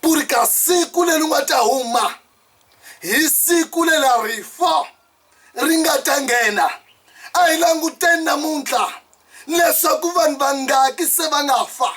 Purika siku leri u nga ta huma hi siku lela rifo ri nga ta nghena. A hi languteni namuntlha leswaku vanhu vangaki se va nga fa.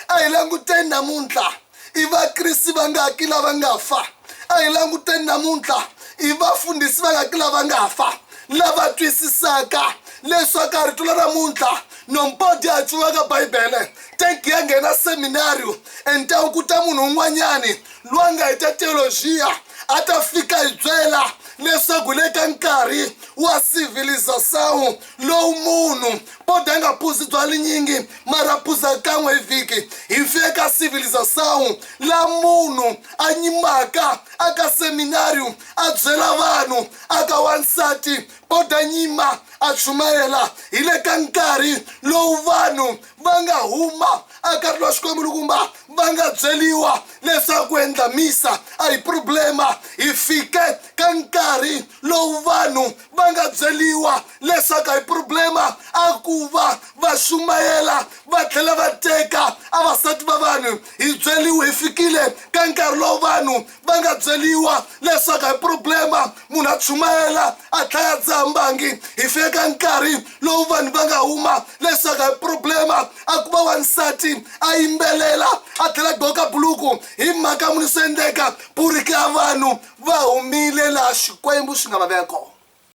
A hi languteni namuntlha i vakrisi vangaki lava nga fa. A hi languteni namuntlha i vafundhisi vangaki lava nga fa, lava twisisaka leswaku a rito la namuntlha nompodi a ciwaka Bibele tenki ya nghena seminario entawu ku ta munhu un'wanyani loyi a nga heta teolojiya a ta fika hi byela leswaku hi le ka nkarhi wa civilização lowu munhu poda a nga phuzi bya linyingi mara phuza kan'we hi vhiki. Hi fike ka civilização la munhu a nyimaka a ka seminario a byela vanhu a ka wansati poda nyima a chumayela. Hi le ka nkarhi lowu vanhu va nga huma a ka rito ra Xikwembu lukumba va nga byeliwa leswaku ku endla misa a hi problema. Hi fike ka nkarhi lowu vanhu va nga byeliwa leswaku a hi problema a ku va va xumayela va tlhela va teka a vasati va vanhu. Hi byeliwe, hi fikile ka nkarhi lowu vanhu va nga byeliwa leswaku a hi problema munhu a chumayela a tlhela a dzaha mbangi. Hi fike ka nkarhi lowu vanhu va nga huma leswaku a hi problema a ku va wansati a yimbelela a tlhela a gqoka buluku. Hi mhaka muni swi endleka? Puriki ya vanhu va humile laha Xikwembu xi nga va veka kona.